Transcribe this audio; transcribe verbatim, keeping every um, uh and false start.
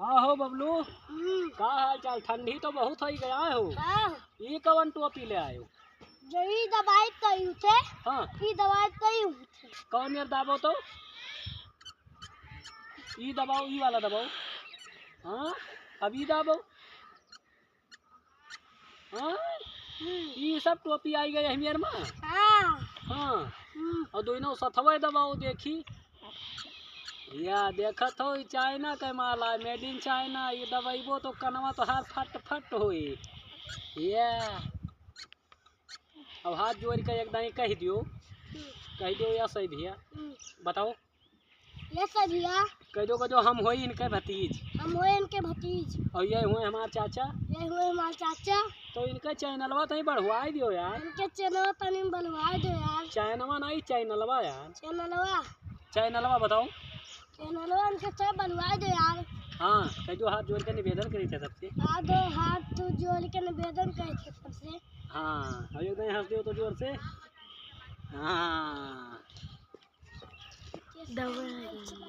का हो बबलू, हम्म। का हाल चाल? ठंडी तो बहुत होई गया हो। हाँ। ई कवन टोपी ले आयो? जो ई दवाई तई उठे। हाँ। ई दवाई तई उठे। कौन यार दाबो तो? ई दबाओ, ई वाला दबाओ। हाँ, अब ई दाबो। हाँ? हम्म। ई सब टोपी आई गई है मेर में? हाँ। हाँ। हम्म। और दोनों सथवे दबाओ देखी। या देखत हो, ई चाइना के माल है, made in China। ई दबाइबो तो कनवा तोहार फट फट होई। या। अब हाथ जोड़ के एक दाई कह दियो, हम्म। कह दियो या सही भैया, हम्म। बताओ। ये सही भैया। कह दो, कह दो, हम होई इनके भतीज। हम होई इनके भतीज। और ये हुए हमार चाचा। ये हुए हमार चाचा। तो इनका चैनलवा तनी बढ़वाई दियो यार। इनके चैनलवा तनी बढ़वाई दियो यार। चैनलवा नहीं, चैनलवा यार। चैनलवा। चैनलवा बताओ। चैनलवा इनके सब बढ़वाई दियो यार। हाँ, कह दो, हाथ जोड़ के निवेदन करी थे सबसे। हाथ दो, हाथ तो जोड़ के निवेदन करी थे सबसे। हाँ, और एक दाई हंस दियो तो जोर से। हाँ। दवाई।